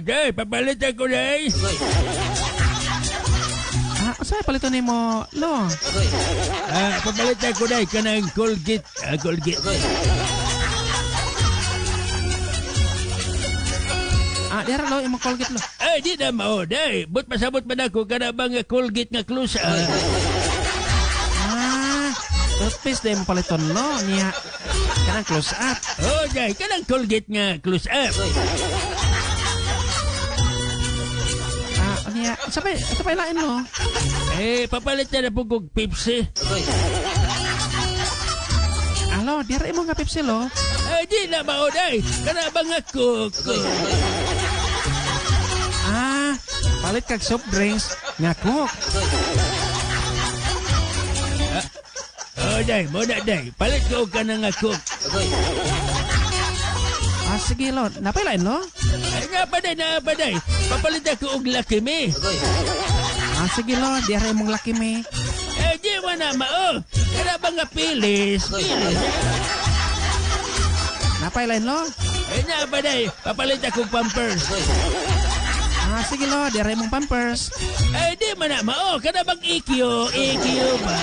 Day, papalit ako, day. Ah, unsay paliton nimo, lo? Ah, papalit ako, day, kanang Colgate. Ah, Colgate. Ah, dira lo imong Colgate, lo. Ay, di na mao, day. But pasabot man ako kana bang Colgate nga close up. Ah, toothpaste day mo paliton, lo. Niya kanang close up. Oh, day, kanang Colgate nga close up. Ah, niya, sabay lain, lo. Eh, papalit na na po kog Pepsi. Alo, dira imo nga Pepsi, lo. Ay, di na mao, day. Kana bang nga Coke. Ah, palit kag soft drinks nga Coke. Oh, day, mo na, day. Palit ko og kanang nga Coke. Ah, sige, lo. Napay lain, lo? Ay, nga pa, day, na pa, day. Papalit ako og Lucky Me. Ah, sige, lo. Dira imong Lucky Me. Eh, di mo na mao. Kana bang nga pilis? Pilis. Napay lain, lo? Eh, nga pa, day. Papalit ako og Pampers. Ah, sige, lo. Dira imong Pampers. Eh, di mo na mao. Kana bang EQ? EQ ba?